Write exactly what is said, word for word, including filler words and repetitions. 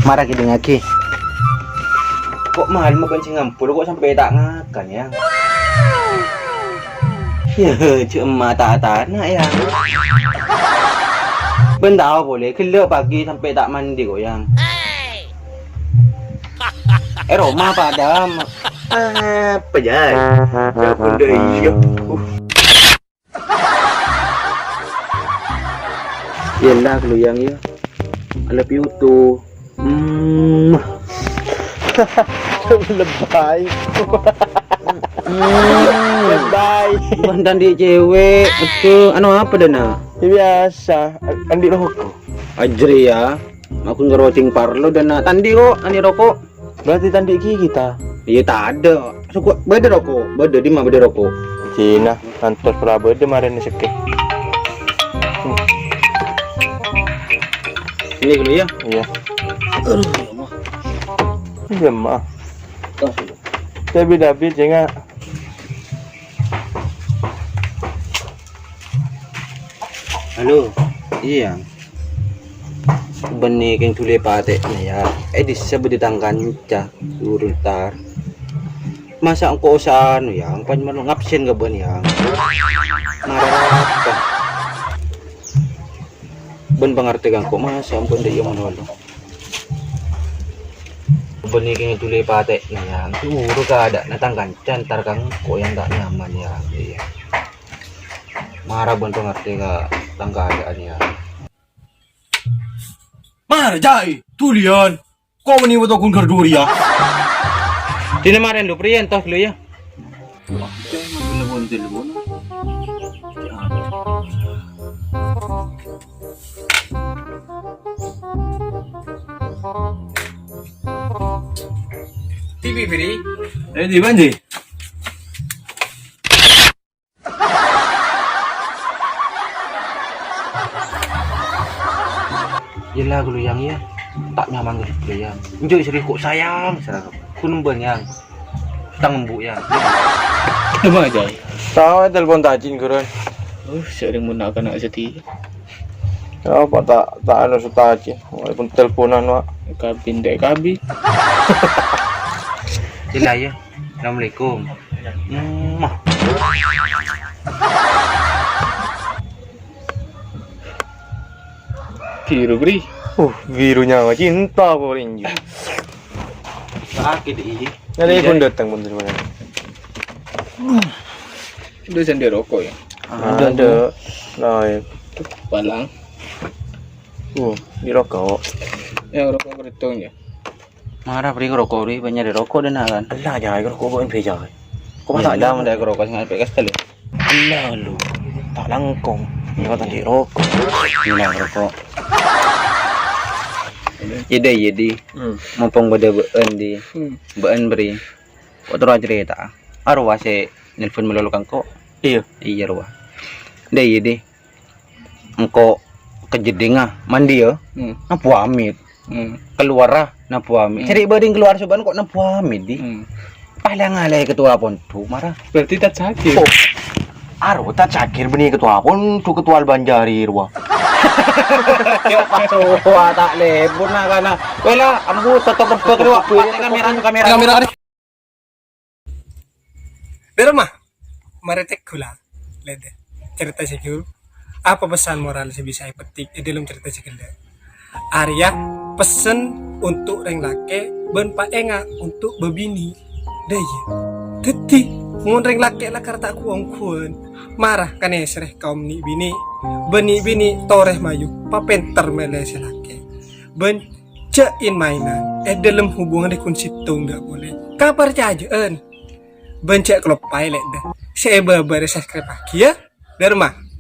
Mara kèdingngaghi. Kok malem bân sè ngambul kok sampè' ta' ngakan, Yang? Yâ, jhâ' emma' ta' tana, Yang. Bân tao polè, ghellâ' pagi sampè' ta' mandi kok, Yang. È roma padâ. Apa, Jay? Telepon dâ' iyâ. Uh. Yella, ghâllu, Yang, yâ. I love you too. Hmm. Lebay. Hmm. Lebay. Bukan tandhi' cewek. Aduh, anu apa, Dana? Ya, biasa. An-, andi' roko'. Ajri, ya. Aku ngerocing parlo, Dana. Tandhi' kok, andi' roko'. Berarti tandhi' ghi kita. Iyâ, tadâ'. Soko, bâdâ roko'. Bâdâ, dimma bâdâ roko'? Cina, ngantos pora bâdâ marèna sekke. Ini dulu ya. Iya. Aduh, ya Allah. Iya, Ma. Tos dulu. Tapi David, ya, nggak? Halo, iyâ. Bânnè kèng dhuli patè'na, ya. È, dissa bâdâ tang kanca, Guru Tar. Masa' engko' osa anu, ya, engko' cuma ngabsen ka bâ'na, ya. Mararata. Bân pangartè ka engko', masa' ampon dâ' iyâ malolo. Bânnè kèng dhuli patè'na, ya. Guru ka adâ'na tang kanca, entar ka engko' yang ta' nyaman, ya. Iyâ. Mara bân pangartè ka tang kaadâ'ân, ya. Mara, Jay, dhuliyân. Ko' mènè wetto ghun ghâr dhuri, ya. Dinna marèn lu, Pri, entos lu, ya. Telepon, telepon. T V, Pri. Eh, di mana, Ji? Yella, ghâllu, Yang, ya. Ta' nyaman ghâllu, Yang. Enjâ' serius kok sayang, sayang. Ghun bân, Yang. Tang embu', Yang. Coba aja. Tao, eh, telepon Tajin, Gurun. Uh, sering mun nak kena sedih. Apa ta', ta' anu si Tajin? Walaupun teleponan, Wak. Kabin dek kabin. Yella, ya. Assalamualaikum. Mwah. Biru, Bri. Uh, biru nyawa cinta, Bri. Sakit, iya. Nanti pun datang, pun terima kasih. Udah sendiri rokok, ya? Ada. Ada. Lain. Palang. Uh, di rokok. Ya, rokok keritung, ya. Mara, Bri, rokok, Bri, bânnya' dâ' rokok dâ' na', kan? Ella, jâ', rokok kok beca. Kok masa' ella, jâ'? Mendek rokok sing apik kastel, ya? Ella, lu. Ta' langkong. Nyawa tadi rokok. Ngilang rokok. Iyâ, Di, iyâ, Di. Hmm. Mumpung bâdâ bâ'ân, Di. Hmm. Bâ'ân, Bri. Kok terro acarèta? Arowa sè nelpon malolo ka engko'. Iyâ. Iyâ, rowa. Di, iyâ, Di. Engko' ka jeddhingnga, mandiya, hmm, nabbu amit. Hmm. Kalowara, nabbu amit. Hmm. Cari' bâding kalowar soban kok nabbu amit, Di. Hmm. Palèng alè ketua pondhuk, mara. Berarti ta' cagir. Oh. Aro ta' cagir bânnè ketua pondhuk, ketua Albanjari, rowa. Yo, pas rowa ta' lebur, na', kana'. Wela, ambu, totop rebak, rowa. Pakai kamera, kamera. Kamera, Di. Dâ' remma, marè teggu la, lèdè. Carèta sè ghuru. Apa pesan moral sè bisa èpetik è dâlem carèta sè ghellâ'? Arèya pessen untuk rèng lakè' bân paènga' untuk bâbinè'. Dâ' iyâ. Dhâddhi, mon rèng lakè' lakar ta' ghu-ongghuwân, mara kanèserrè kaom nè'-binè', bân nè'-binè' torè mayu papènter mèlè sè lakè'. Bân jâ' in-maènan è dâlem hubungan rè ghun sèttong ghâ' polè kaparcajâ'ân. Bân jâ' kaloppaè lèdè sè èbâbâ rè subscribe-aghi, ya. Dâ' remma.